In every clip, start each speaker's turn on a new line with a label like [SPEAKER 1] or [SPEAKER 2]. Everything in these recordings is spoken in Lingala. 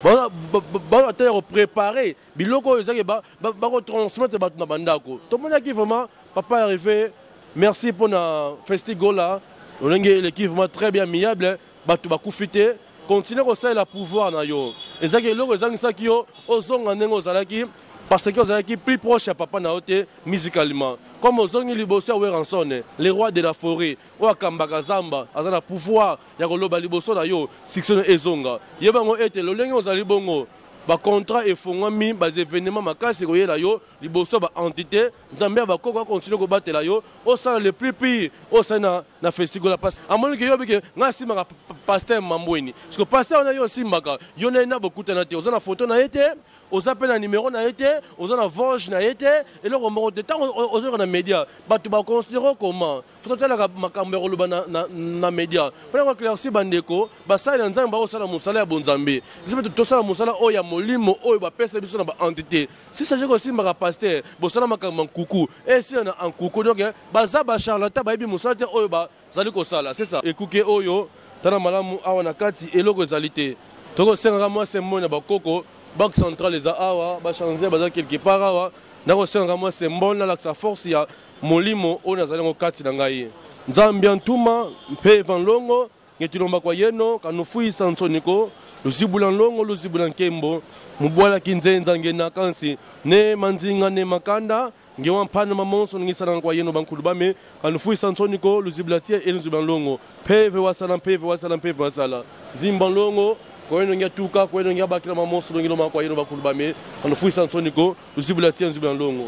[SPEAKER 1] Baza te ya koprépare biloko oyo ezaki bakotransmettre bato na bandako. Tomonaki vraiment papa arrivé. Merci mpona Festigola, lolenge eleki vraiment très bien, amiable, bato bakufi te. Continue kosalela pouvoir na yo. Ezalaki eloko ezangisaki yo ozonga ndenge ozalaki, parce que ozalaki plus proche ya papa na yo te musicalement. Comme ozongi liboso ya Werrason, le roi de la forêt, oyo akambaka zamba, aza na pouvoir ya koloba liboso na yo, succès no ezonga. Yeba yango ete lolenge ozali bongo, bacontrat efongwami, baévénement makasi ekoyela yo liboso ya baentité. Nzambe ya bakoko akontinue kobatela yo, osala le plus pire osali na Festigola, parce amoni ke yo bike ngai asimbaka pasteur Mambweni. Parce que pasteur wana yo osimbaka, yo na ye na bokutana te, oza na photo na ye te, oza mpe na numero na ye te, oza na voge na ye te, eloko moko te. Ntango ozoyoka na média, bato baconsidere comment? Faut totalaka makambo ya koloba na média mpona koéclaircir bandeko. Basali na Nzambe bakosala mosala ya bonzambe, biso mpe tosala mosala oyo ya molimo oyo bapesa biso na baentité. Si s'agit kosimbaka pasteur, bosala makambo ya nkuku, esila na nkuku. Donc baza bacharlatan, bayebi mosala te oyo bazali kosala. C'est ça. Ekuke oyo, tala malamu awa na kati, eloko ezali te. Tokosengaka mwa symbole na bakoko. Banque centrale eza awa, bachange baza quelque part awa. Nakosengaka mwa symbole, nalakisa force ya molimo oyo nazali yango kati na ngai. Nzambe ya ntuma mpe vanlongo ngetilomba kwa yeno kanufuyisa nsoniko luzibula nlongo luzibula nkembo mubwalaki nzenza ngena kansi ne manzinga ne makanda ngewa mpana mamonso ngisananga kwa yeno bankulu bame kanufuyisa nsoniko luzibula tie eluzibula nlongo mpeve wasala mpeve wasala mpeve wasala nzimba nlongo koyeno ngia tuka koyeno ngia bakila mamonso ngiloma kwa yeno bakulu bame kanufuyisa nsoniko luzibula tie nzibula nlongo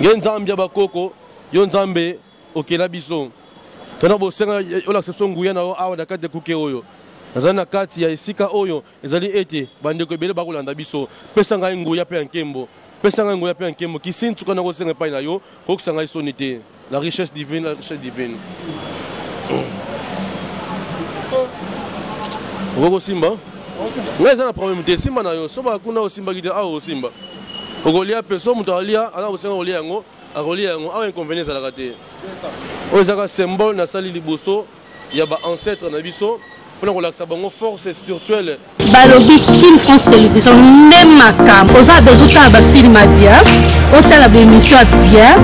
[SPEAKER 1] nge Nzambe ya bakoko yo Nzambe okela biso tona bosenga olakisa biso nguya na yo awa na kati ya kuke oyo nazali na kati ya esika oyo ezali ete bandeko ebele bakolanda biso. Pesa ngai nguya mpe ya nkembo, pesa ngai nguya mpe ya nkembo kisintuka na kosenga epai na yo, kokisa ngai soni te. La richesse divine, la richesse divine. Okoki kosimba ngai, eza na problème te. Simba na yo so bakuna osimbaki te, awa osimba, okolia mpe. So moto alia, aza kosenga kolia yango, akolia yango awa. Inconvénient ezalaka te. Oyo ezaka symbole nasali liboso ya baancêtre na biso mpona kolakisa bango force spirituelle.
[SPEAKER 2] Balobi Kin France Télévision nde makambo. Oza besoin otala bafilm ya bien, otala baémission ya bien,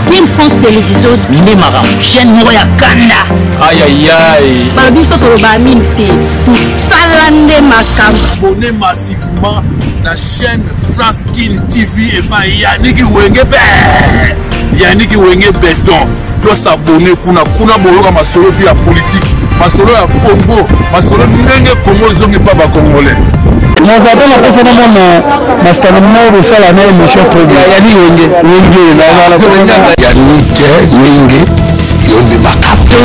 [SPEAKER 2] Kin France Télévision
[SPEAKER 3] nde makambo, chaîne moko ya kanda.
[SPEAKER 4] Ayayay.
[SPEAKER 2] Balobi biso toloba mingi te, tosala nde makambo.
[SPEAKER 5] Abonnez massivement la chaîne France Kin TV epai Yannick Wenge be Yannick Wenge Beton. Tosabone kuna kuna, boyoka masolo mpe ya politike, masolo ya Congo, masolo ndenge Congo ezongi mpa bacongolais.
[SPEAKER 6] Nazalaka na posa namona masitani moko bosala na émission trop bien. Yani Wenge Wenge.
[SPEAKER 5] Yannick Wenge, yo nde makambo.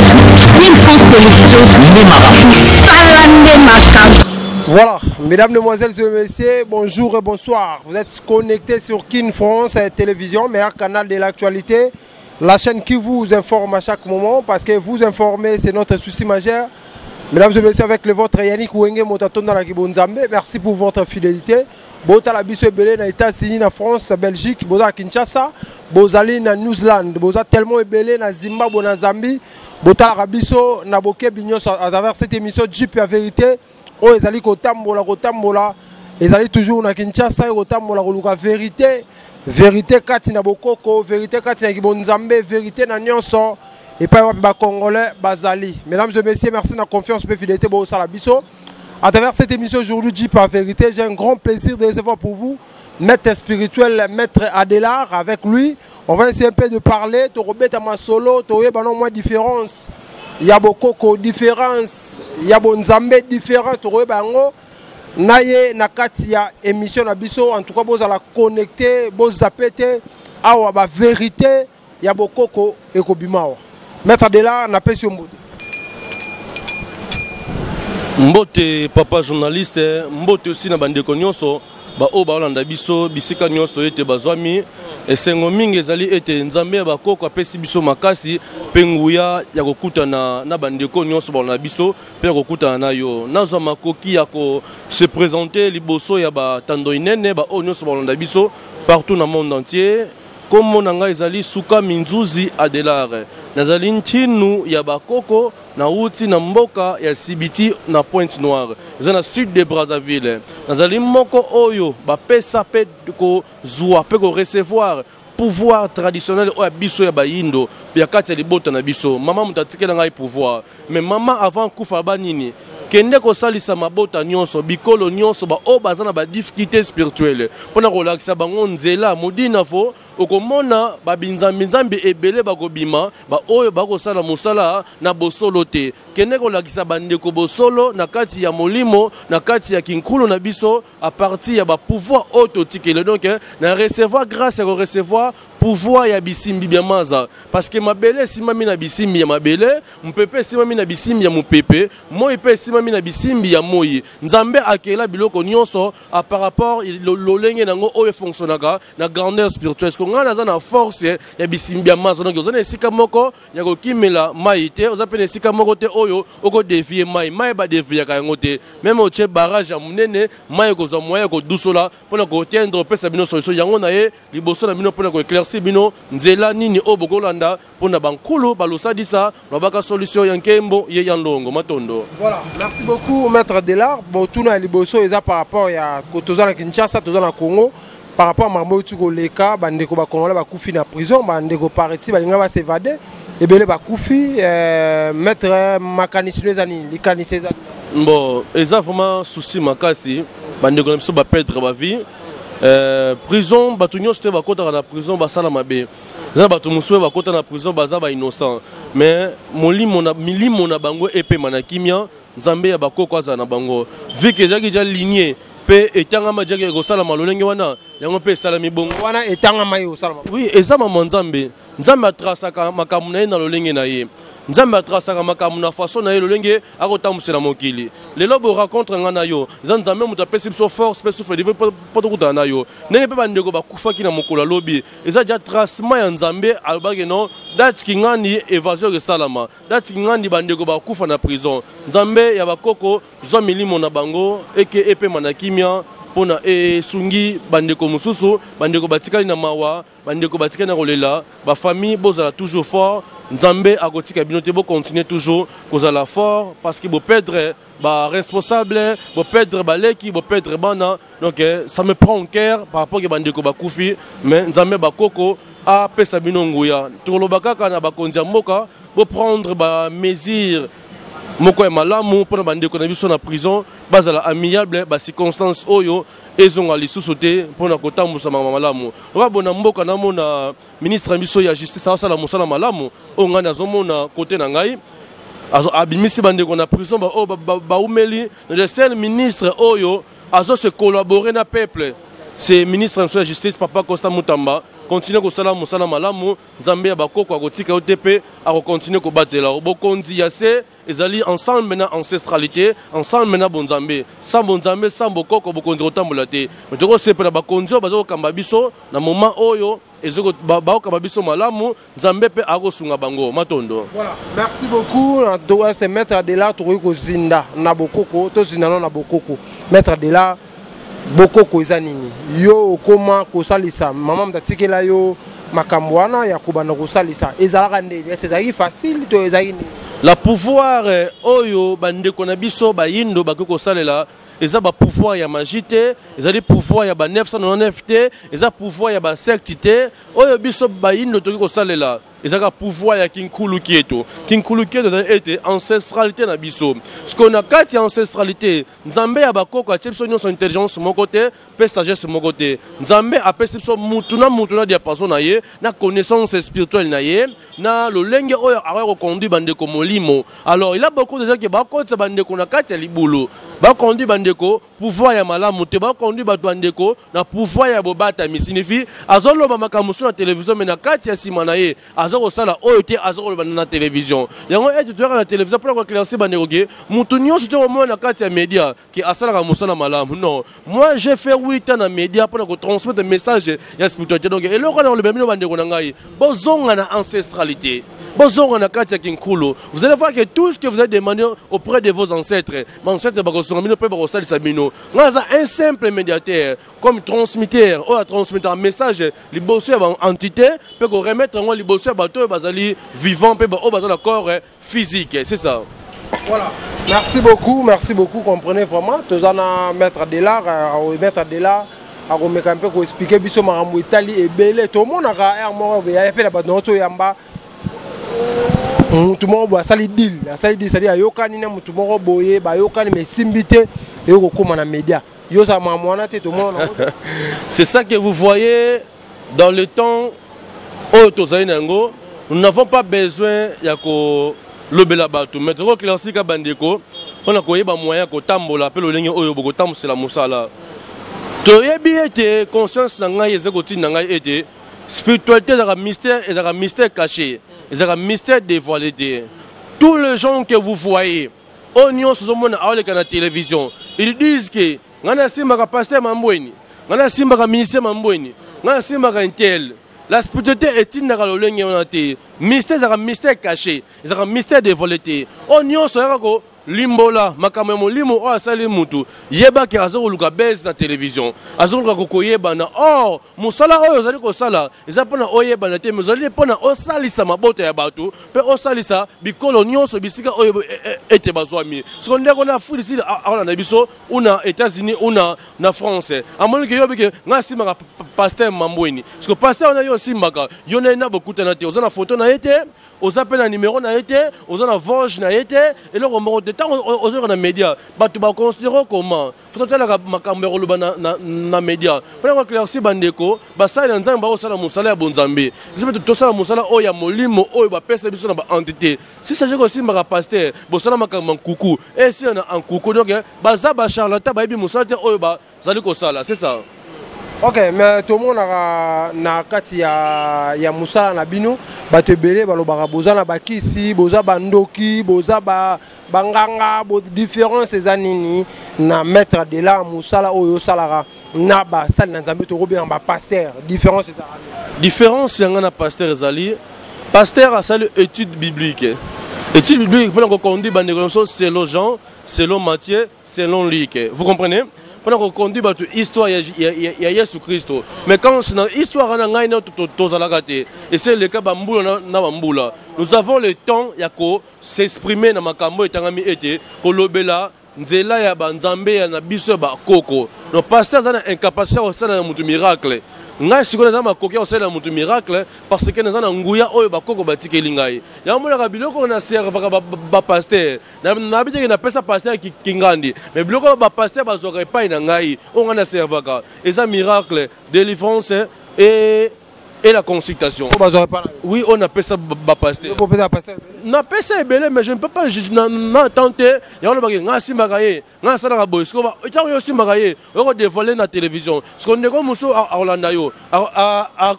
[SPEAKER 2] Kin France Télévision
[SPEAKER 3] nde makambo.
[SPEAKER 2] Tosala nde makambo.
[SPEAKER 7] Voilà, mesdames, mesdemoiselles et messieurs, bonjour et bonsoir. Vous êtes connectés sur Kin France Télévision, meilleur canal de l'actualité. La chaîne qui vous informe à chaque moment, parce que vous informer, c'est notre souci majeur. Mesdames et messieurs, avec le vôtre Yannick Wenge Motatonda la Kibonzambe, merci pour votre fidélité. Botala biso ebele na États-Unis, na France, Belgique, boza Kinshasa, bozali na New Zealand, boza tellement ebele na Zimbabwe, na Zambie. Botala biso na bokebi nyonso à travers cette émission Jeep ya vérité. Oyo ezali kotambola kotambola, ezali toujours na Kinshasa kotambola koluka vérité, vérité kati na bokoko, vérité kati na kibonzambe, vérité na nyonso epai wapi bacongolais bazali. Mesdames et messieurs, merci na confiance mpe fidélité bosala biso à travers cette émission. Aujourd'hui, Jeep à vérité, j'ai un grand plaisir de recevoir pour vous maître spirituel, maître Adélard. Avec lui, on va essayer un peu de parler, tokobeta masolo, toyeba no mwa différence ya bokoko, différence ya bonzambe, différence tokoyeba yango na ye na kati ya émission na biso. En tout cas, bozala connecté, bozape te. Awa ba vérité ya bokoko ekobima awa. Maître Adélard, napesi yo mbote.
[SPEAKER 1] Mbote papa journaliste, mbote aussi na bandeko nyonso baoyo baolanda biso bisika nyonso ete bazwami. Esengo mingi ezali ete Nzambe ya bakoko apesi biso makasi mpe nguya ya kokutana na bandeko nyonso balanda biso mpe ya kokutana na yo. Nazwa makoki ya kose présenter liboso ya batando inene baoyo nyonso balanda biso partout na monde entier. Kombo na ngai ezali Suka Minzuzi Adelare. Nazali ntinu ya bakoko, nauti na mboka ya Sibiti na Pointe Noire, eza na sud de Brazzaville. Nazali moko oyo bapesa mpe kozwa mpe korecevoir pouvoir traditionnel oyo ya biso ya bayindo ya kati ya libota na biso. Mama moto atikela ngai pouvoir, mais mama avant kufa ba nini, kende kosalisa mabota nyonso, bikolo nyonso, baoyo baza na badifficulté spirituelle, mpona kolakisa bango nzela modina. Fo okomona babinzambi-nzambi ebele bakobima, baoyo bakosala mosala na bosolo te. Kende kolakisa bandeko bosolo na kati ya molimo, na kati ya kinkulu na biso, à partir ya bapouvoir oyo totikele. Donc na recevoir grâce ya korecevoir pouvoir ya bisimbi bya maza, parce que mabele esimbami na bisimbi ya mabele, mopepe esimbami na bisimbi ya mopepe, moi mpe esimbami na bisimbi ya moi. Nzambe akela biloko nyonso a par rapport lolenge nango oyo efonctionnaka na grandeur spirituelle. Parce que ngai naza na force ya bisimbi ya maza. Donc oza na esika moko ya kokimela mai te, oza mpe na esika moko te oyo okodévier mai. Mai badéviaka yango te. Même otie barrage ya monene, mai ekozwa moyen ya kodusola mpona kotendre. Opesa bino solution yango na ye liboso na bino mpona koéclaircir bino nzela nini oyo bokolanda mpona bankulu balosadisa babaka solution ya nkembo ye ya ndongo matondo.
[SPEAKER 7] Voilà, merci beaucoup, maître Delar. Bon, tuna liboso eza par rapport ya toza na Kinshasa, toza na Congo, par rapport à makambo oyo koleka, bandeko bakongolais bakufi na prison, bandeko pareti balinga bas'évader, ebele bakufi. Maître, makanisi no eza nini? Likanisi eza
[SPEAKER 1] nini? Bon, eza vraiment souci makasi, bandeko na biso baperdre bavie. Prison, bato nyonso te bakɔtaka na prison basala mabe. Eza bato mosusu mpe bakɔta na prison baza bainnocent, mais molimo na milimo na bango epema na kimia. Nzambe ya bakoko azala na bango. Vu que ezalaki déjà lignée mpe etangama diaki ekosalama lolenge wana, yango mpe esalami bongo.
[SPEAKER 7] Wana etangama ye osalama?
[SPEAKER 1] Oui, eza mama Nzambe. Nzambe atrasaka makambo na ye na lolenge na ye. Nzambe atrasaka makambo na façon na ye, lolenge akotambwisela mokili. Lelo bo rencontre nga na yo, eza Nzambe moto apesi biso force mpe souffle de vie mpo tokutana na yo. Ndenge mpe bandeko bakufaki na mokolo alobi, eza déjà tracement ya Nzambe. Alobaki non, date kingani évasion esalama, date kingani bandeko bakufa na prison. Nzambe ya bakoko, zwa milimo na bango eke epema na kimia, mpona esungi bandeko mosusu. Bandeko batikali na mawa, bandeko batikali na kolela. Bafamille, bozala toujours fort. Nzambe akotika bino te. Bocontinue toujours kozala fort, parce que boperdre baresponsable, boperdre baleki, boperdre bana. Donc ça me prend au cœur par rapport ke bandeko bakufi, mais Nzambe bakoko apesa bino nguya. Tokoloba kaka na bakonzi ya mboka, boprendre bamesure moko ya malamu mpona bandeko na biso na prison bazala amiable, bacirconstance oyo ezonga lisusu te, mpona kotambusa makambo malamu. Oka bona mboka, namona ministre na biso ya justice asala mosala malamu. Oyo ngai nazomona kote na ngai, abimisi bandeko na prison oyo baumeli. Le seul ministre oyo azose collaborer na peuple, c'est ministre na biso ya justice, papa Constant Mutamba. Continue kosala mosala malamu. Nzambe ya bakoko akotika yo te mpe akocontinue kobatela. Bokonzi ya se ezali ensemble na ancestralité, ensemble na bonzambe. Sans bonzambe, sans bokoko, bokonzi kotambola te. Me tokosepela, bakonzi oyo baza kokamba biso na moment oyo, bakokamba biso malamu. Nzambe mpe akosunga bango. Matondo.
[SPEAKER 7] Voilà, merci beaucoup na maître Adela. Tokoki kozinda na bokoko, tozinda no na bokoko. Maître Adela, bokoko eza nini? Yo okóma kosalisa mama, moto atikela yo makambo wana ya kobanda kosalisa, ezalaka ndeni? Ese ezalaki facile to ezalaki nini?
[SPEAKER 1] La pouvoir oyo bandeko na biso bayindo bakoki kosalela, eza bapouvoir ya magie te, ezali pouvoir ya ba 999 te, eza pouvoir ya basecte te. Oyo biso bayindo tokoki kosalela ezalaka pouvoir ya kinkulu kieto. Kinkulu kieto ezali ete ancestralité na biso. Sikoyo na kati ya ancestralité, Nzambe ya bakoko atie biso nyonso intelligence moko te mpe sagesse moko te. Nzambe apesi biso mutu na mutu na diapason na ye, na connaissance spirituelle na ye, na lolenge oyo akoki koconduire bandeko molimo. Alors il a beaucoup de gens qui bakotisa bandeko na kati ya libulu, baconduire bandeko pouvoir ya malamu te, baconduire bato bandeko na pouvoir ya bobatami. Signifie azoloba makambo mosusu na télévision, mais na kati ya nsima na ye aza kosala oyo te aza koloba na télévision. Yango ete toyaka na télévision mpona koéclaircir bandeko ke mutu nyonso te komona na kati ya média ke asalaka mosala malamu. Non, moi j'ai fait 8 ans na média mpona kotransmettre message ya spiritualité. Donc eloko wana koloba bino, bandeko na ngai, bozonga na ancestralité. Bozonga na kati ya kinkulu. Vous allez voir que tout ce que vous avez demandé auprès de vos ancêtres, ba ancêtres bakosunga bino mpe bakosalisa bino. Nga naza un simple médiateur, comme transmetteur oyo atransmettre message liboso ya ba entité mpe koremettre yango liboso ya bato oyo bazali vivant mpe oyo baza na corps physique. C'est ça.
[SPEAKER 7] Voilà. Merci beaucoup, merci beaucoup. Comprenez vraiment. Tozana maître de l'art, maître de l'art. Akomeka mpe koexpliquer biso makambo etali ebele. Tomonaka aire moko boye ya mpe na bato nyonso oyamba mutu moko boye asali deal, asali deal, c'est-à-dire ayokani na mutu moko boye, bayokani mais esimbi te, eyo kokóma na média. Yo ozala makambo wana te, tomona.
[SPEAKER 1] C'est ça que vous voyez dans le temps oyo tozali na yango. Nous n'avons pas besoin ya kolobela bato, mais tokoéclaircir bandeko mpona koyeba moyen ya kotambola mpe lolenge oyo bokotambwisela mosala. Toyebi ete conscience na ngai eza kotinda ngai ete spiritualité ezalaka mystère, ezalaka mystère caché, ezalaka mystère dévoilé te. Tous les gens que vous voyez oyo nyonso ozomona aoleka na télévision, ils disent que ngai nasimbaka pasteur Mambweni, ngai nasimbaka ministère Mambweni, ngai nasimbaka un tel. La spiritualité etindaka lolenge wana te. Mystère ezalaka mystère caché, ezalaka mystère dévoilé te. Oyo nyonso ayaka kolimbola makambo ya molimo oyo asali mutu, yebaki aza koluka base na télévision, aza koluka koyebana. Or mosala oyo ozali kosala eza mpona oyebana te, mais ozali mpona osalisa mabota ya bato mpe osalisa bikolo nyonso bisika oyo ete bazwami. Siko ndeko na Afrique du Sud akolanda biso, ou na États-Unis, ou na France, amoni ke yo bike ngai asimbaka pasteur Mambweni. Siko pasteur wana yo osimbaka, yo na ye na bokutana te, oza na photo na ye te, oza mpe na numéro na ye te, oza na voge na ye te, eloko moko te. Ntango ozoyoka na média, bato baconsidérer comment? Faut totalaka makambo ya koloba na média mpona koéclaircir bandeko. Basali na Nzambe bakosala mosala ya bonzambe, biso mpe tosala mosala oyo ya molimo oyo bapesa biso na baentité. Si s'agit kosimbaka pasteur, bosala makambo ya nkuku, esila na nkuku. Donc baza bacharlatan, bayebi mosala te oyo bazali kosala. C'est ça.
[SPEAKER 7] Ok, mais tomonaka na kati ya mosala na bino, bato ebele balobaka boza na bakisi, boza bandoki, boza banganga. Différence eza nini na maître de l'art, mosala oyo osalaka, na basali na Nzambe tokobenga bapasteur? Différence ezalaka?
[SPEAKER 1] Différence ya ngai na pasteur ezali, pasteur asali étude biblique, étude biblique mpona koconduire bandeko na biso selon Jean, selon Matthieu, selon Luc, vous comprenez, mpona koconduire bato histoire ya Yesu Kristo. Mais quand na histoire wana ngai na tozalaka te, ese eleka bambula na bambula. Nous avons le temps ya ko s'exprimer na makambo etangami ete kolobela nzela ya banzambe ya na biso ya bakoko. Donc pasteur aza na incapacité ya kosala na motu miracle. Ngai sikoyo naza makoki ya kosalela motu miracle parce que naza na nguya oyo bakoko batikeli ngai. Yango monaka biloko oyo naservaka bapasteur, nayebi teke napesa pasteur kingandi, mais biloko oyo bapasteur bazwaka epai na ngai, oyo ngai naservaka, eza miracle, délivrance et la consultation. Oui, on appelle ça bapasteur. Napesa ebele, mais je ne peux pas na tenter yango. Lobaki ngai asimbaka ye, ngai asalaka boye. Siko ntango yo osimbaka ye, okodévoiler na télévision. Siko ndeko mosusu akolanda yo,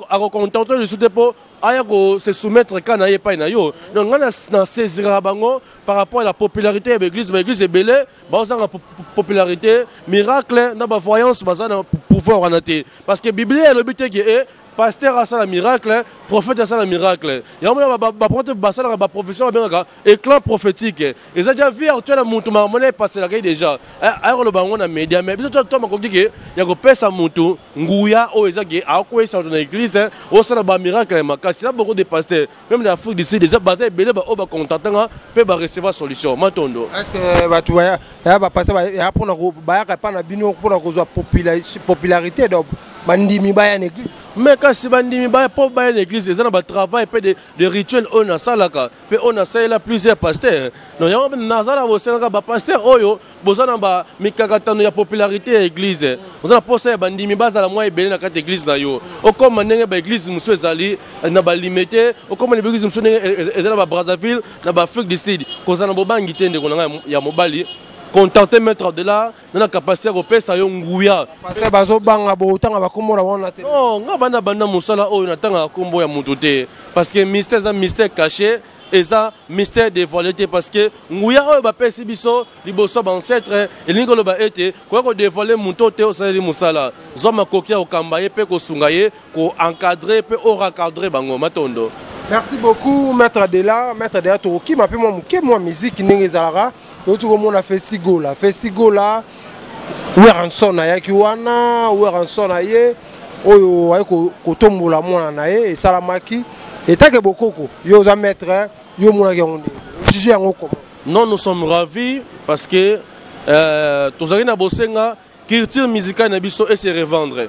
[SPEAKER 1] akocontenter lisusu te mpo aya se soumettre ka na ye epai na yo. Donc ngai na saisiraka bango par rapport à la popularité ya baéglise. Baéglise ebele bazanga popularité, miracle na bavoyance, baza na pouvoir wana te, parce que Biblia elobi te ke e pasteur asala miracle, prophète asala miracle. Yango mona baprophète basalaka baprofession babengaka éclat prophétique. Eza dia vie actuelle ya mutu, makambo na epaselaka ye déjà, aya koloba yango na média. Mais biso to makoki ke ya kopesa mutu nguya oyo eza ke akokweyisa bato na église, osala bamiracle ya makasi. Na beaucoup de pasteurs, même na Afrique du Sud, eza baza ebele baoyo bacontactanga mpe barecevoir solution. Matondo.
[SPEAKER 7] Est ce que bato ya bapasteur ya mpona bayaka epa na bino mpona kozwa popularité, donc bandimi baya na église?
[SPEAKER 1] Mais kasi bandimi baya, mpo baya na église, eza na batravail mpe de rituel oyo nasalaka mpe oyo nasalela plusieurs pasteurs. Donc yango nazala bosengaka bapasteur oyo boza na bamikakatano ya popularité ya église, oza na posa ya bandimi bazala mwa ebele na kati ya église na yo, okóma ndenge baéglise mosusu ezali na balimete, okóma na baéglise mosusu ndenge eza na baBrazzaville, na baAfrique du Sud. Kozala na bobangi te, ndeko na ngai ya mobali. Contacte maître de l'art na capacité ya kopesa yo nguya.
[SPEAKER 7] Pasteur bazobanga botanga bakombo na wana te.
[SPEAKER 1] Non, nga banda banda mosala oyo, natangaka nkombo ya moto te, parce que mystère eza mystère caché, eza mystère dévoilé te, parce que nguya oyo bapesi biso liboso ya baancêtre elingi koloba ete koya kodévoiler moto te. Osaleli mosala, zwa makoki ya kokamba ye mpe kosunga ye, koencadrer mpe orecadrer bango. Matondo.
[SPEAKER 7] Merci beaucoup, Maître Adela. Maître Adela, tokokima mpe mwa moke mwa musique ndenge ezalaka. Touti komona Festigola. Festigola, Werrason ayaki wana, Werrason aye oyo aye kotombola mwana na ye, esalamaki. Etake bokoko, yo oza maître, yo omonaki yango ndenge. Juge yango comment?
[SPEAKER 1] Non, nous sommes ravis parce que tozalaki na bosenga culture musicale na biso et se revendre.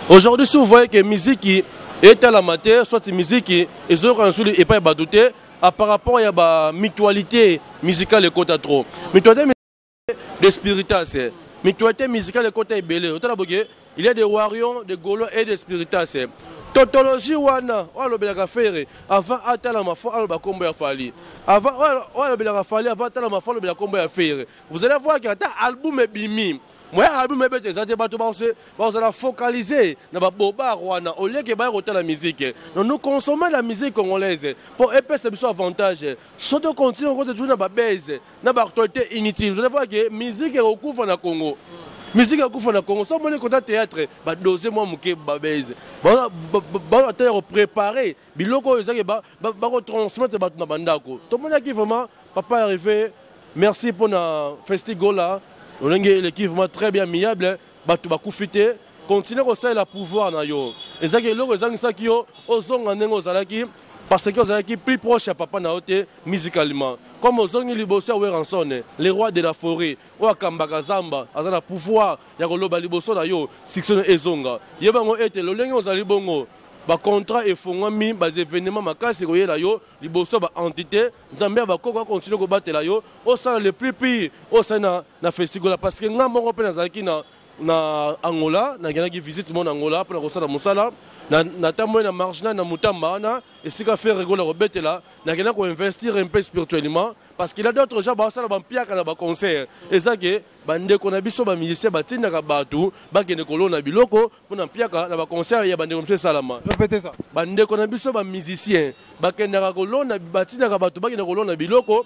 [SPEAKER 1] Aujourd'hui, si vous voyez que musique est à la matière, soit musique ezoyoka na suli epai bato te, par rapport ya ba mutualité musicale ekota trop. Mutualité de spiritas, mutualité musicale ekota ebele. Otala boke, il y a des warriors, des Gaulois et des spiritas. Tautologie wana, oyo alobelaka Ferre, avant atalama fo aloba kombo ya Fally. Avant oyo alobelaka Fally, avant atalama fo alobela kombo ya Ferre. Vous allez voir que ata album ebimi, moya album ebete eza te, bato bazala focaliser na babobar wana au lieu que baya kotala musique. Donc nous consommons la musique congolaise pour epesa biso avantage. Soki tocontinue kokota toujours na babase na baactualité inutile, vous allez voir que musique ekokufa na Congo. Musique ekokufa na Congo. So omoni kota théâtre, badose mwa moke babase, baza ya kopréparer biloko oyo ezaki bakotransmettre bato na bandako. Tomonaki vraiment papa arrivé. Merci pour na Festigola. Olenge eleki vraiment très bien amiable, bato bakufi te. Continue kosalela pouvoir na yo. Ezalaki eloko ezangisaki yo ozonga ndenge ozalaki, parce que ozalaki plus proche ya papa na yo te musicalement. Comme ozongi liboso ya Werrason, le roi de la forêt, oyo akambaka zamba, aza na pouvoir ya koloba liboso na yo, succès no ezonga. Yeba yango ete lolenge ozali bongo, bacontrat efongwami, baévénement makasi ekoyela yo liboso ya baentité. Nzambe ya bakoko akontinue kobatela yo, osala le plus pire osali na Festigola. Parce que nga moko mpe nazalaki na Angola, nakendaki visite mo na Angola mpona kosala mosala. Natamboli na marginal na Mutamba wana, esika Ferre Gola kobetela. Nakenda koinvestir un peu spirituellement, parce qu'il y a d'autres gens basala bampiaka na baconcert. Eza ke bandeko na biso bamusicien batindaka bato bakende kolona biloko mpona mpiaka na baconcert ya bandeko mosusu esalama.
[SPEAKER 7] Répétez ça.
[SPEAKER 1] Bandeko na biso bamusicien bakendaka kolona, batindaka bato bakende kolona biloko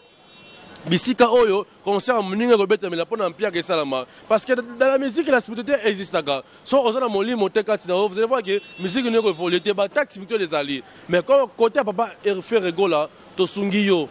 [SPEAKER 1] bisika oyo concert ya moninga ekobetamela mpona mpiaka esalama, parce que dans la musique, la spiritualité existaka. So oza na molimo te kati na yo, vous allez voir que musique nini ekoévolue te. Baattaque spirituelle ezali, mais comme côté ya papa Ferre Gola, tosungi yo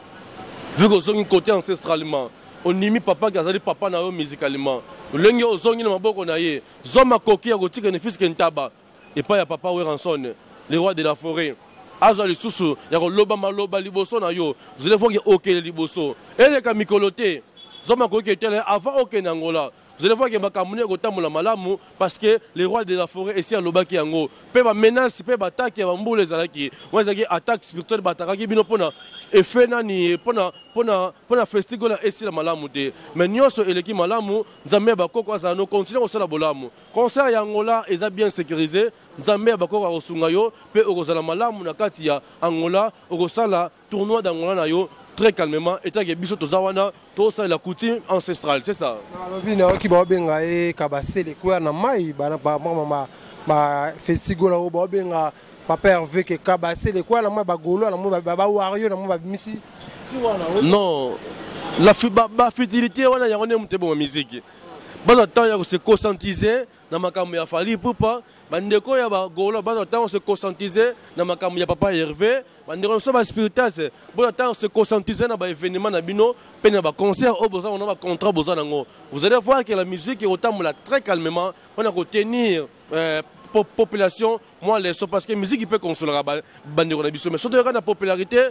[SPEAKER 1] vu que ozongi côté ancestralement, ondimi papa ki azali papa na yo musicalement. Lolenge ozongi na maboko na ye, zwa makoki ya kotika ne fût-ce que ntaba epai ya papa Werrason, le roi de la forêt, azwa lisusu ya koloba maloba liboso na yo. Vous allez voir que okende liboso, eleka mikolo te. Zwa makoki etele avant okende Angola, vous allez voir que makambo nini ekotambola malamu, parce que le roi de la forêt esi alobaki yango. Mpe bamenace mpe baattaque ya bambula ezalaki wana, ezalaki attaque spirituelle. Batakaki bino mpona effet nani, mpona Festigola esila malamu te, mais nyonso eleki malamu. Nzambe ya bakoko azala no, continue kosala bolamu. Concert ya Angola eza bien sécurisé. Nzambe ya bakoko akosunga yo mpe okozala malamu na kati ya Angola. Okosala tournoi d'Angola na yo très calmement, etake biso toza wana, tosalela coutume ancestrale, c'est ça.
[SPEAKER 7] Balobi nayoki baobenga ye kabasele kwea na mai bafestigola oyo, baobenga papa Hervé ke kabasele kwea na mai, bagolo na moi, bawario na moi, babimisi.
[SPEAKER 1] Non, la bafutilité wana, yango nde moto ebonga musique. Bazwa ntango ya kose conscientiser na makambo ya Fally Ipupa. Bandeko ya bagolo bazwa ntango se conscientiser na makambo ya papa Hervé. Bandeko na biso baspiritas, bozwa ntango se conscientiser na baévénement na bino mpe na baconcert oyo boza na bacontrat boza nango. Vous allez voir que la musique ekotambola très calmement mpona kotenir population mwa leçon, parce que musique mpe consolaka bandeko na biso. Mais soki toyoka na popularité,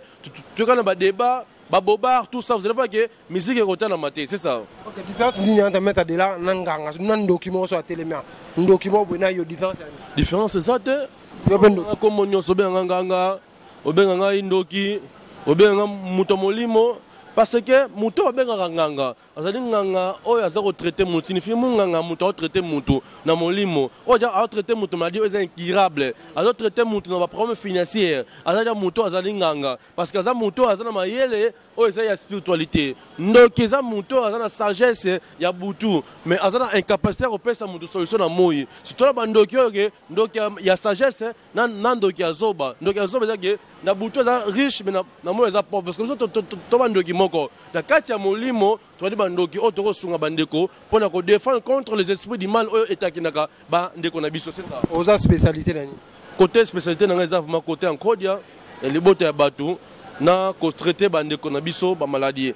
[SPEAKER 1] toyoka na badébat, babobar, tout ça, vous allez voir que musique ekotalama te, c'est ça.
[SPEAKER 7] Ok, différence nini entre Maître Adela na nganga na ndoki moko so atelemi ndoki moko boye na yo? Différence ya nini?
[SPEAKER 1] Différence eza te.
[SPEAKER 7] Yo mpe ndoki?
[SPEAKER 1] Kombo nyonso obenganga nganga, obenga ngai ndoki, obenga moto molimo, parce que moto babengaka nganga azali nganga oyo aza kotraite motu. Signifie monganga, moto aotraite motu na molimo, oyo aotraite motu maladie oyo eza incurable, azotraite motu na baproblème financière, azali moto azali nganga parce que aza moto oyo aza na mayele oyo eza ya spiritualité. Ndoki eza moto oyo aza na sagesse ya butu, mais aza na incapacité ya kopesa motu solution na moi. Surtout na bandoki oyo ke ndoki ya sagesse na ndoki ya zoba. Ndoki ya zoba eza ke na butu aza riche, mais na moi eza pauvre, parce que biso to bandoki moko na kati ya molimo, tozali bandoki oyo tokosunga bandeko mpona kodéfendre contre les esprits du mal oyo etakinaka bandeko na biso, c'est ça.
[SPEAKER 7] Oza spécialité na nini?
[SPEAKER 1] Côté spécialité na ngai eza vraiment côté encodia. ya libota ya bato na kotraite bandeko na biso bamaladie.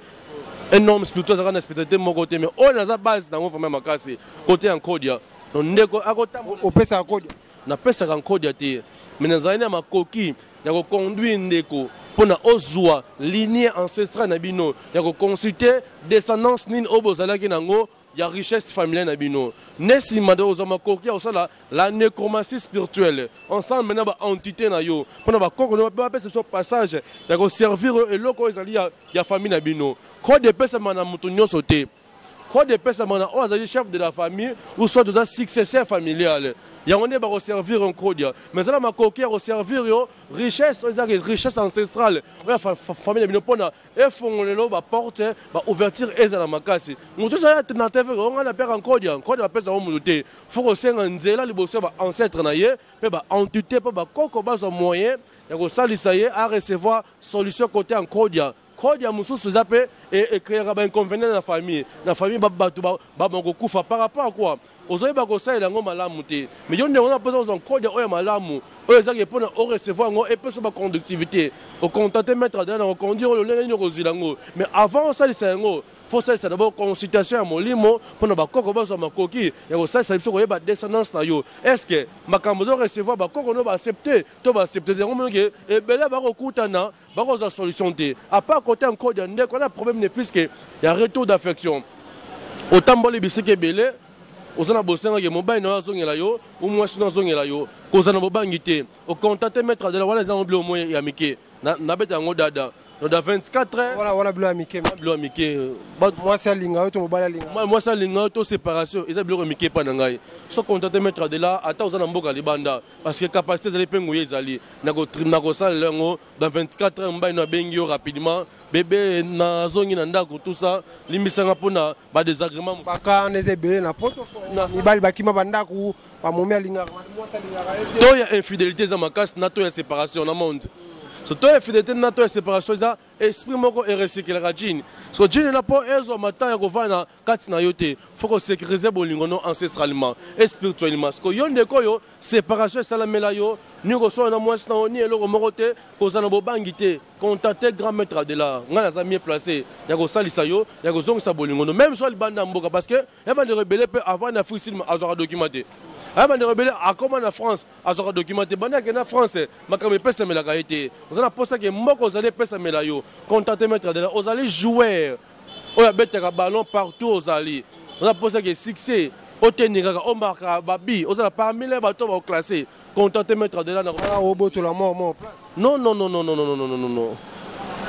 [SPEAKER 1] Un homme spirituel azalaka na spiritualité moko te, mais oyo naza base nango vraiment makasi côté ya nkodia. Donc ndeko akotambola.
[SPEAKER 7] Opesaka kodia?
[SPEAKER 1] Napesaka nkodia te, mais nazali na makoki ya koconduire ndeko mpona ozwa lignée ancestrale na bino, ya koconsulte descendance nini oyo bozalaki nango ya richesse familiale na bino. Nde nsima nde ozwa makoki ya kosala la nécromancie spirituelle ensemble na baentité na yo, mpona bakoko no bapesa biso passage ya koservir oyo eloko oyo ezali ya famille na bino. Code epesama na moto nyonso te. Code epesama na oyo azali chef de la famille ou soit oza successeur familial. Yango nde bakoservir nkodia, mais eza na makoki ya koservir yo richesse oyo ezalaki richesse ancestrale oyo ya famille na bino, mpona efongolelo baporte, baouverture ezala makasi. Moto ezali na tv onga na pere nkodia, nkodia bapesa yango moto te. Fo kosenga nzela liboso ya baancêtre na ye mpe baentité, mpe bakoko bazwa moyen ya kosalisa ye a recevoir solution côté ya nkodia. Nkodia mosusu eza mpe ecréaka bainconvénient na famille, na famille bato bakokufa par rapport à quoi ozoyeba kosalela yango malamu te. Mais yo ndenge wana mposa kozwa nkodia oyo ya malamu, oyo ezaki mpona orecevoir yango, epesa baconductivité, ocontacte maître Adela na koconduire oyo lolenge nini okozwila yango. Mais avant osalisa yango, fo osalisa d'abord consultation ya molimo, mpona bakoko bazwa makoki ya kosalisa biso koyeba descendance na yo. Est ce que makambo ozo recevoir, bakoko no baaccepte to baaccepte te? Yango monoke ebele bakokutana, bakozwa solution te. À part côté nkodia, ndeko wana problème ne fiske ya retour d'affection, otamboli bisika ebele, oza na bosengaki mobali na yo azongela yo ou mwasi no azongela yo, kozala na bobangi te, ocontacte maître Adela. Wana eza ngo biloko moko ya mike, nabeta yango dada. Donc dans 24 heures.
[SPEAKER 7] Wana bilo ya mike.
[SPEAKER 1] Biloko ya mike.
[SPEAKER 7] Mwasi alinga yo to mobali alinga?
[SPEAKER 1] Mwasi alinga yo to séparation, eza biloko ya mike epa na ngai. So contacte maître Adela, ata oza na mboka libanda, parce que capacité ezali mpe nguya ezali na kosalela yango. Dans 24 heures, mobali no abengi yo rapidement: "Bebe, nazongi na ndako, tout ça, limbisanga mpona badésagrément."
[SPEAKER 7] Bakana eza ebele na poto, mibali bakima bandako, bamomi alingaka mwasi, alingaka ye te.
[SPEAKER 1] To ya infidélité eza makasi na to ya séparation na monde. So to ya infidélité na to ya séparation eza esprit moko erecyclaka djinn. So djinn na mpo ezwa mata ya kovanda na kati na yo te, fo kosécuriser bolingo no ancestralement et spirituellement. Siko yo ndeko oyo séparation esalamela yo, ni kosala na mwasi na yo ni eloko moko te, kozala na bobangi te, contacte grand maître Adela. Ngai naza mieux placé ya kosalisa yo ya kozongisa bolingo no, même so libanda ya mboka, parce que ya bandeko ebele mpe avant na Afrique Sud azwaka document te. Aya bandeko ebele akoma na France, azwaka document te. Banda akende na France, makambo epesamelaka ye te. Oza na posa ke mboka ozali epesamela yo, contacte maître Adela. Ozali joueur oyo abetaka ballon partout, ozali oza posa ke succès, oteni kaka omarka babi, ozala parmi les bato baoclasse, contacte maître Adela na
[SPEAKER 7] Obotola mort mort place?
[SPEAKER 1] Non, non, non, non, non, non, non, non, non, non.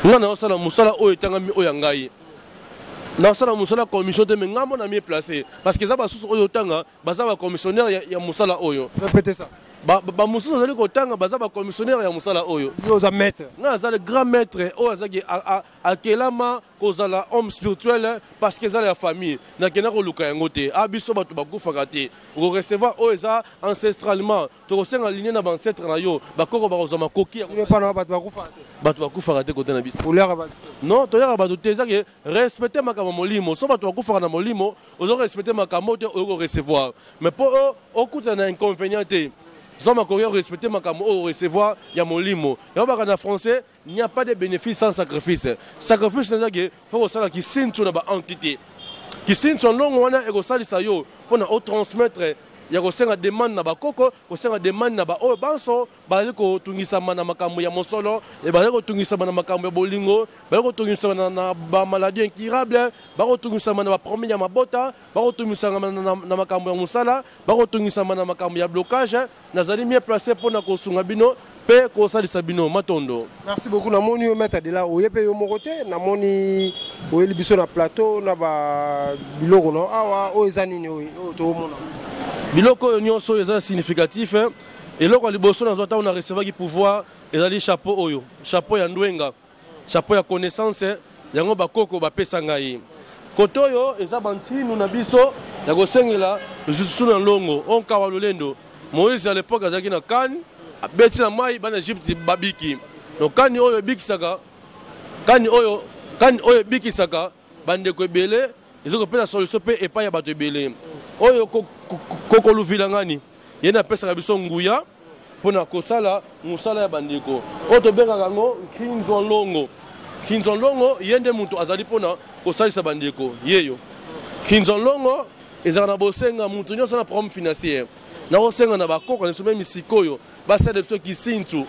[SPEAKER 1] Nga naosala mosala oyo etangami oyo ya ngai, nasala mosala commission te, mais ngai mona mieux placé, parce que eza basusu oyo otanga baza bacommissionnaire ya mosala oyo.
[SPEAKER 7] Répétez ça.
[SPEAKER 1] Bamosusu azali kotanga baza bacommissionnaire ya mosala oyo.
[SPEAKER 7] Yo oza maître.
[SPEAKER 1] Ngai aza le grand maître oyo azalaki akelama kozala homme spirituel, parce que ezala ya famille, nakenda koluka yango te. A biso bato bakufaka te. Okorecevoir oyo eza ancestralement, tokosenga ligne na baancêtre na yo, bakoko bakozwa makoki ya
[SPEAKER 7] Bino pana bato bakufaka te?
[SPEAKER 1] Bato bakufaka te kote na biso.
[SPEAKER 7] Oliaka bato?
[SPEAKER 1] Non, toyaka bato te. Ezaki respecte makambo ya molimo. So bato bakufaka na molimo, ozo respecte makambo te oyo korecevoir, mais mpo okutana na inconvénient te, zwa makoki ya korespecte makambo oyo recevoir ya molimo. Yango baka na français: "Il n'y a pas de bénéfice sans sacrifice." Sacrifice ezaki fo kosala kisintu na baentité, kisintu ya ndongo wana ekosalisa yo mpona otransmettre ya kosenga demande na bakoko, kosenga demande na baoyo banso bazali kotungisama na makambo ya mosolo, bazali kotungisama na makambo ya bolingo, bazali kotungisama na bamaladie incurable, bakotungisama na baproblème ya mabota, bakotungisama na makambo ya mosala, bakotungisama na makambo ya blocage. Nazali mieux placé mpona kosunga bino mpe kosalisa bino. Matondo.
[SPEAKER 7] Merci beaucoup. Namoni yo maître Adela, oye mpe yo moko te. Namoni oyeli biso na plateau na babiloko no awa. Oyo eza nini oyo toomona?
[SPEAKER 1] Biloko oyo nyonso oyo eza significatif. Eloko ya liboso nazwa ntango na recevaki pouvoir ezali chapeau oyo, chapeau ya ndwenga, chapeau ya connaissance. Yango bakoko bapesa ngai. Kote oyo eza bantinu na biso ya kosengela lisusu na longo onkawa lolendo. Moïse à l'époque azalaki na kane, abeti na mai, bana Egypte babiki. Donc kani oyo ebikisaka, kani oyo, kani oyo ebikisaka bandeko ebele, eza kopesa solution mpe epai ya bato ebele. Oyo kokoluvila ngani, ye nde apesaka biso nguya. mpo na kosala mosala ya bandeko oyo tobengaka yango nkinzwa longo. Nkinzwa longo ye nde moto azali mpo na kosalisa bandeko yeyo. Nkinzwa longo ezalaka na bosenga moto nyonso na problème financier. Nakosenga na bakoko na biso meme sikoyo basala biso kisintu.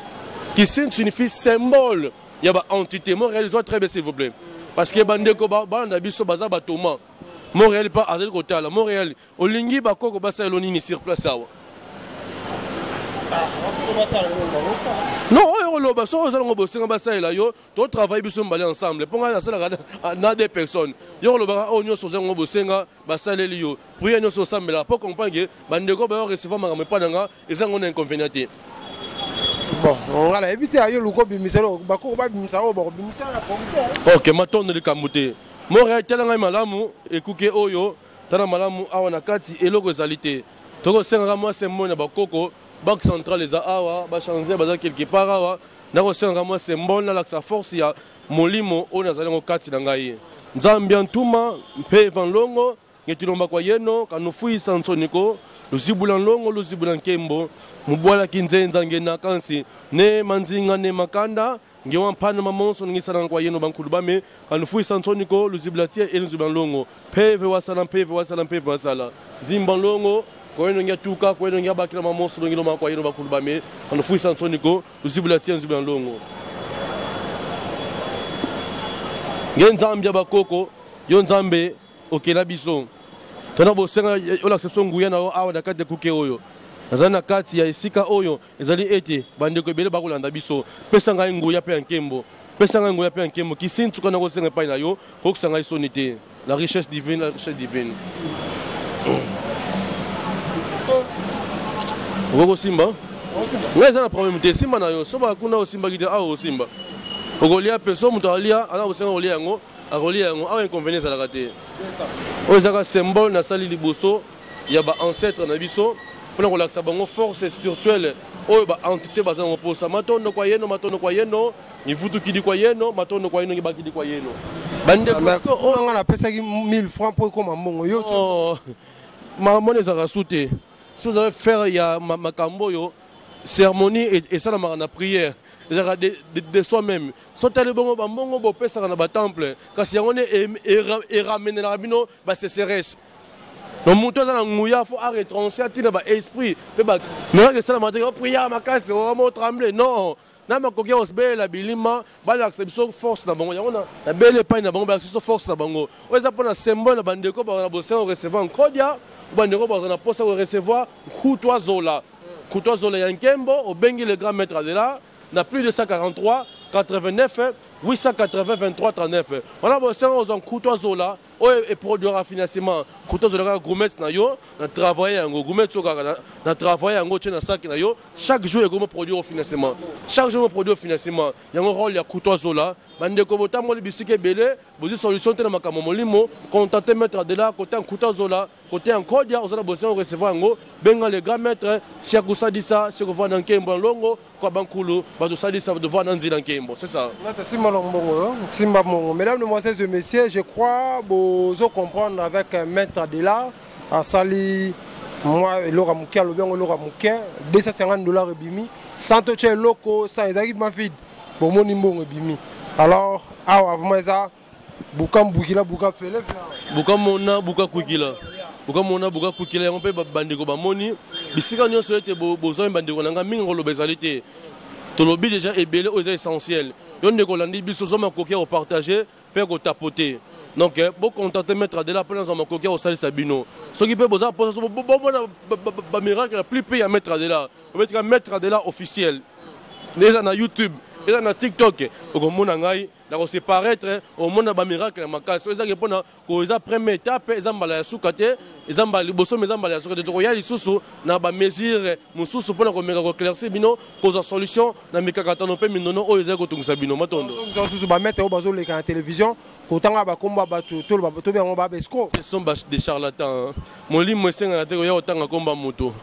[SPEAKER 1] Kisintu signifie symbole ya ba entité. Montréal, soit très bien s'il vous plaît. Parce que bandeko balanda biso baza batoma. Montréal pa azali kotala. Montréal olingi bakoko basalelo nini sur place awa? Non, oyo koloba soki oza nango bosenga basalela yo, totravaille biso mibale ensemble mpo ngai nasalaka na deux personnes. Yo kolobaka oyo nyonso oza yango bosenga basaleli yo, prière nyonso osambelaka mpo comprendre ke bandeko bayo recevoir makambo epai na nga eza yango na inconvénient te.
[SPEAKER 7] Bon, nga nayebi te, ayo luka obimisa bakoko babimisa oyo bakobimisa na komite.
[SPEAKER 1] Ok, matondo likambo te. Montréal, tala ngai malamu ekuke oyo, tala malamu awa na kati eloko ezali te. Tokosengaka mwa symbole na bakoko. Banque centrale eza awa, bachange baza quelque part awa. Nakosengaka mwa symbole nalakisa force ya molimo oyo nazali yango kati na ngai. Nzambe ya ntuma mpe vanlongo ngetilomba kwa yeno kanufwisa nsoniko luzibula nlongo luzibula nkembo mubwalaki nzenza ngena kansi ne manzinga ne makanda ngewa mpana mamonso ngisalanga kwa yeno bankulu bame kanufwisa nsoniko luzibula tie eluzibula nlongo mpeve wasala mpeve wasala mpeve wasala nzimba nlongo koyeno ngia tuka koyeno ngia bakila mamonso ngiloma kwa yeno bankulu bame kanufwisa nsoniko luzibula tie luzibula nlongo nge nzambe ya bakoko yo nzambe okela biso tona bosenga olakisa biso nguya na yo awa na kati ya kuke oyo nazali na kati ya esika oyo ezali ete bandeko ebele bakolanda biso. Pesa ngai nguya mpe ya nkembo, pesa ngai nguya mpe ya nkembo kisintuka na kosenga epai na yo, kokisa ngai soni te. La richesse divine, la richesse divine. Okoki kosimba ngai eza na problème te, simba na yo. So bakuna osimbaki te, awa osimba okolia mpe so moto alia aza kosenga kolia yango akolia yango awa, inconvénient ezalaka te. Oyo ezalaka symbole nasali liboso ya ba ancêtre na biso mpona kolakisa bango force spirituelle oyo ba entité baza nango mposa. Matondo kwa yeno, matondo kwa yeno, mivutukidi kwa yeno, matondo kwa yeno, ngibakidi kwa yeno. Bandeko
[SPEAKER 7] oyo nga napesaki 1000 francs mpo ekoma mbongo yo.
[SPEAKER 1] Mamoni ezalaka su te. Si ozali faire ya makambo oyo cérémonie esalamaka na prière ezalaka de soi-même. So tali bongo bambongo bopesaka na batemple, kasi yango nde eramenelaka bino baseseresse. No moto aza na nguya fo aretranche atina baesprit mpe miracle esalamaka te. Prière makasi omo tremble non na makoki ya kobelela bilima balakisa biso force na bango. Yango nabele epai na bango, balakisa biso force na bango. Oyo eza mpona symbole na bandeko baza na bosenga korecevoir nkodia, bandeko baza na mposa korecevoir nkutu azola, nkutu azola ya nkembo. Obengi le grand maître Adela na plus 243 89 880 23 39. Wana bosenga kozwa nkutu azola oyo eproduira financement. Nkutu azola kaka gourmet na yo na travailler yango, gourmet oyo kaka na travailler yango, otie na saki na yo chaque jour ekomi produire au financement, chaque jour produire au financement. Yango rôle ya kutu azola. Bandeko botamboli bisika ebele, bozwi solution te na makambo molimo, contacte maître Adela côté nkutu azola, côté nkodia. Oza na bosenga recevoir yango, benga le grand maître siakusadisa sikovanda nkembo ya longo kwa bankulu bato salisa devant na nzela nkembo, c'est ça.
[SPEAKER 7] Nata simba mbongo, simba mbongo. Mesdames, mesdemoiselles et messieurs, je crois bozo comprendre avec maître Adela asali mwa eloko ya moke, alobi yango eloko ya moke 250 $ ebimi sans totya eloko, sans ezalaki ma vide, bomoni mbongo ebimi. Alors awa vraiment eza buka mbukila buka fele.
[SPEAKER 1] Buka mona buka kwikila, buka mona buka kwikila. Yango mpe bandeko bamoni bisika nyonso ete bozwami. Bandeko na ngai mingi koloba ezali te, tolobi déjà ebele oyo eza essentiel. Yo ndeko olandi biso, ozwa makoki ya kopartage mpe kotapote. Donc bocontacte maître Adela mpo nazwa makoki ya kosalisa bino. Soki mpe boza mposa bomona bamiracle ya plus mpe ya maître Adela, obetika maître Adela officiel, eza na YouTube, eza na TikTok, okomona ngai nakose paraître, omona bamiracle ya makasi. Oyo ezaki mpona eza première étape, eza mbala ya suka te, eza mbala liboso mais eza mbala ya suka te. Tokoya lisusu na bamesure mosusu mpona komeka koéclaircir bino, kozwa solution na mikakatano mpe mindono oyo ezali kotungisa bino. Matondo.
[SPEAKER 7] Susu bamaître oyo bazoleka na télévision kotanga bakombo ya bato, tobe yango baescroc.
[SPEAKER 1] Ce sont des charlatans. Molimo esengaka te koya kotanga komba moto.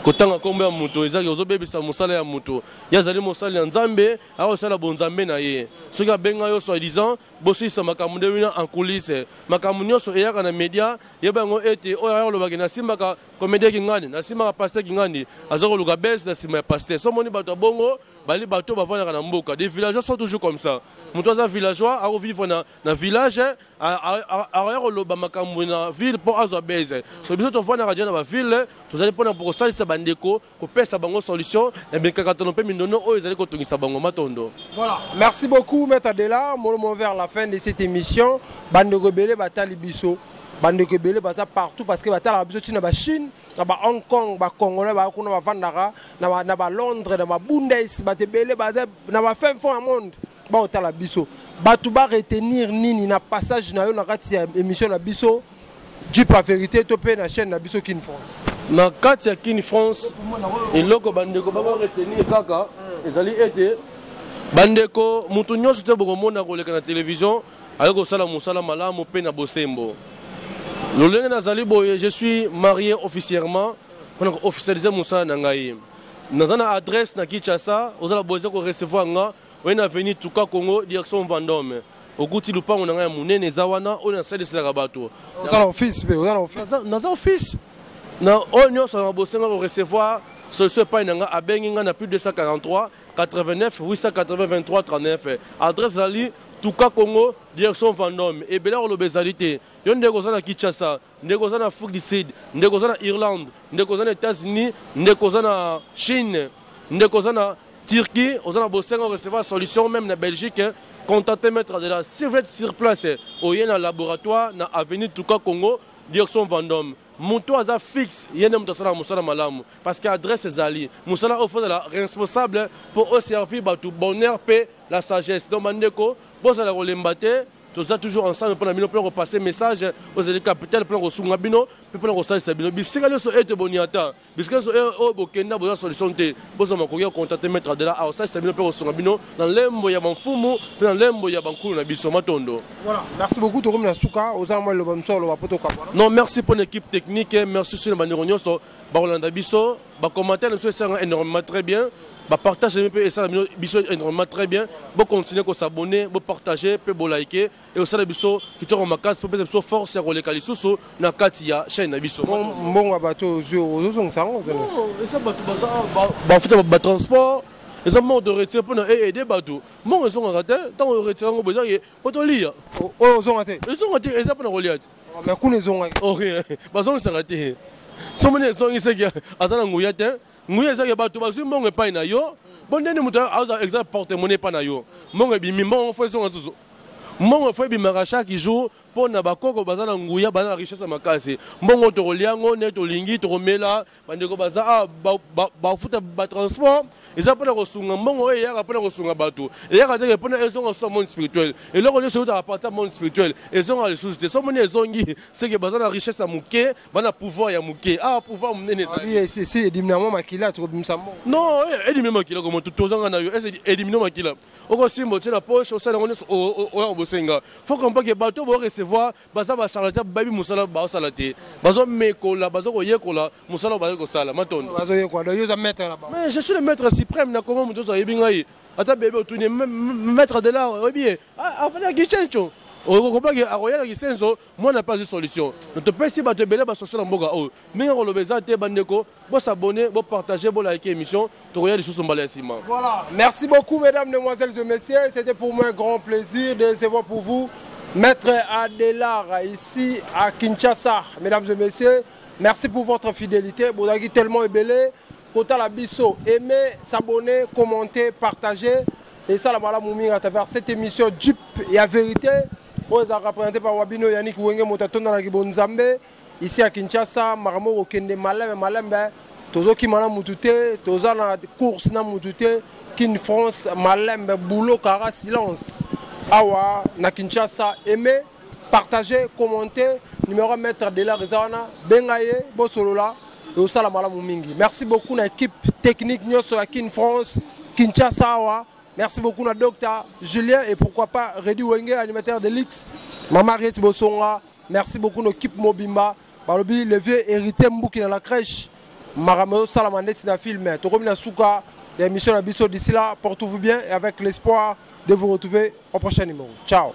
[SPEAKER 1] Kotanga nkombo ya moto ezaki ozobebisa mosala ya moto. Ye azali mosali ya Nzambe, akosala bonzambe na ye. Soki abenga yo soi-disant, bosilisa makambo nde wina en coulisse. Makambo nyonso eyaka na media, yeba yango ete oyo aya kolobaki nasimbaka comédien Kingandi, nasimbaka pasteur Kingandi, aza koluka buzz na nsima ya pasteur. So omoni bato ya bongo, bali bato bavandaka na mboka. Des villageois sont toujours comme ça. Moto aza villageois, akovivre na village, akoya koloba makambo na ville mpo azwa buzz. So biso tovandaka deja na baville, tozali mpona kosalisa bandeko, kopesa bango solution na mikakatano mpe mindono oyo ezali kotungisa bango. Matondo.
[SPEAKER 7] Voilà, merci beaucoup Maître Adela. Molomo vers la fin de cette émission. Bandeko ebele batali biso, bandeko ebele baza partout parce que batalaka biso ntina ba Chine, na ba Hong Kong, ba Congolais ba kuna bavandaka na ba Londres, na ba Bundes, bato ebele baza na ba fin fond ya monde baotala biso. Bato ba retenir nini na passage na yo na kati ya émission na biso Jeep la vérité to pe na chaîne na biso Kin France?
[SPEAKER 1] Na kati ya Kin France, eloko bandeko bako retenir kaka ezali ete bandeko, moto nyonso te bokomona koleka na télévision aye kosala mosala malamu mpe na bosembo. Lolenge nazali boye, je suis marié officiellement mpona koofficialiser mosala na ngai. Naza na adresse na Kinshasa, ozala boye eza korecevoir nga, oye na avenue Tuka Congo, direction Vendôme, okuti lupango na ngai ya monene eza wana oyo nasaliselaka bato.
[SPEAKER 7] Oza na office mpe, oza na office?
[SPEAKER 1] Naza office na oyo nyonso na bosenga korecevoir solution epai na nga, abengi ngai na plus 243 89 880 23 39. Adresse ezali Tuka Congo, direction Vendôme. Ebele koloba ezali te. Yo ndeko oza na Kinshasa, ndeko oza na Afrique du Sud, ndeko oza na Irlande, ndeko oza na États-Unis, ndeko oza na Chine, ndeko oza na Turquie, oza na bosenga recevoir solution, même na Belgique, contactez Maître Adela. Si vous êtes sur place, oye na laboratoire na avenue Tuka Congo, direction Vendôme. Moto aza fixe, ye nde moto asalaka mosala malamu parce que adresse ezali mosala oyo fozala responsable mpo oservir bato bonheur mpe la sagesse. Donc bandeko, bozala kolemba te, toza toujours ensemble mpona bino, mpona kopasser message ozali capital, mpona kosunga bino mpe mpona kosalisa bino bisika nyonso ete boniata, bisika nyonso oyo bokenda boza solution te, bozwa makoki ya contacter Maître Adela, akosalisa bino mpe kosunga bino na lembo ya bamfumu mpe na lembo ya bankulu na biso. Matondo.
[SPEAKER 7] Voilà, merci beaucoup. Tokomi na suka, oza mwa liloba mosusu oloba po tokabwana?
[SPEAKER 1] Non, merci pour l'équipe technique, merci sur bandeko nyonso bakolanda biso. Bacommentaire na biso esalanga énormément très bien, bapartage mpe esala biso énormément très bien. Bocontinue kos'abonner, bopartage mpe bolike e osala biso kitoko makasi mpo pesa biso force ya koleka lisusu na kati ya chaîne na biso.
[SPEAKER 7] Mbongo ya bato ozwi, ozozongisa yango?
[SPEAKER 1] Eza bato baza bafuta batransport, eza mbongo to retire mpona eaider bato. Mbongo ezongaka te. Ntango oretire yango boye, ezaki mpo tolia.
[SPEAKER 7] Oyo ozonga te?
[SPEAKER 1] Ezonga te, eza mpona kolia te.
[SPEAKER 7] Mais kuna ezongaki?
[SPEAKER 1] Bazongisaka te. Somoni ezongisaki, aza na nguya te. Nguya ezaki bato bazwi mbongo epai na yo. Bo ndeni moto aza exemple porte monnaie epai na yo, mbongo ebimi, mbongo fo ezonga susu. Mbongo fo ebimaka chaque jour mpo na bakoko baza na nguya, baza na richesse ya makasi. Mbongo tokolia yango nde tolingi, tokomela. Bandeko baza awa bafuta batransport, eza mpona kosunga. Mbongo oyo eyaka mpona kosunga bato, eyaka teke mpona ezonga susu na monde spirituel. Eloko nyonso eutaka partir ya monde spirituel ezonga lisusu te. So moni ezongi, seke baza na richesse ya moke, baza na pouvoir ya moke. Awa pouvoir monene
[SPEAKER 7] ezali. Si edimina mwa makila, tokobimisa mbongo.
[SPEAKER 1] Non, edimina makila komo tozanga na yo? Ese edimina makila, okosimba, otie na poche, osala yango nyonso oya kobosenga. Faut comprendre ke bato borecevoir baza bacharlatan, bayebi mosala baosala te, bazomekola, baza koyekola mosala oyo bazali kosala. Matondo.
[SPEAKER 7] Bazoyekola, donc yo oza maître na bango?
[SPEAKER 1] Mais je suis le maître suprême na Congo. Moto oyo ayebi ngai, ata bebe otuni Maître de l'art, oyebi ye afandi Kisenso, okobaki akoya na Kisenso, mwana mpe azwi solution. Topesi bato ebele basolution na mboka oyo. Ndenge koloba eza te. Bandeko, bos'abonner, bopartager, bolike émission. Tokoya lisusu mbala ya nsima.
[SPEAKER 7] Voilà, merci beaucoup mesdames, mesdemoiselles et messieurs. C'était pour moi un grand plaisir de recevoir pour vous Maître Adelar ici à Kinshasa. Mesdames et messieurs, merci pour votre fidélité. Bozalaki tellement ebele kotala biso. Aimer, s'abonner, commenter, partager. Et ça, la malamu mingi à travers cette émission Jeep et la vérité. Oyo ezalaka représenté par Wabino Yannick Wenge, moto atondalaki bonzambe ici à Kinshasa. Makambo kokende malembe malembe, tozokima na mutu te, toza na course na mutu te. Kin France, malembe, boulot kara silence awa na Kinshasa. Aimer, partager, commenter. Numéro Maître de la eza wana, benga ye, bosolola, osala malamu mingi. Merci beaucoup na équipe technique nyonso ya Kin France Kinshasa awa. Merci beaucoup na Docteur Julien et pourquoi pas Redi Wenge, animateur de l'X, Mama Riet Bosonga. Merci beaucoup na équipe mobimba. Balobi le vieux héritier Mbuki na la crèche. Makambo ezosalama ndeti na film. Tokomi na suka ya émission na biso. D'ici là, portez-vous bien et avec l'espoir de vous retrouver au prochain numéro. Ciao.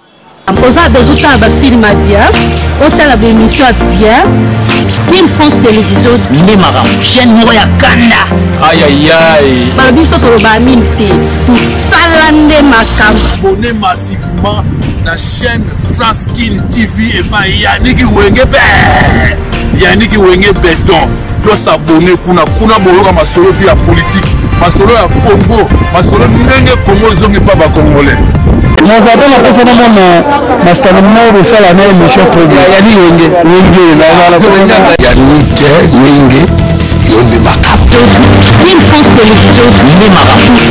[SPEAKER 2] Oza besoin otala bafilm ya bien, otala baémission ya bien, Kin France Télévision
[SPEAKER 3] nde makambo, chaîne moko ya kanda.
[SPEAKER 4] Ayayay.
[SPEAKER 2] Balobi biso toloba mingi te, tosala nde makambo.
[SPEAKER 5] Abonnez massivement na chaîne France Kin TV epai Yaniki Wenge be Yaniki Wenge Beton. Tosabone kuna, kuna boyoka masolo mpe ya politike, masolo ya Congo, masolo ndenge Congo ezongi mpa bacongolais.
[SPEAKER 6] Naza na posa namona masitano moko bosala na émission trop bien. Yani Wenge Wenge.
[SPEAKER 5] Yanike Wenge, yo nde makambo.
[SPEAKER 2] Kin France Télévision
[SPEAKER 3] nde makambo.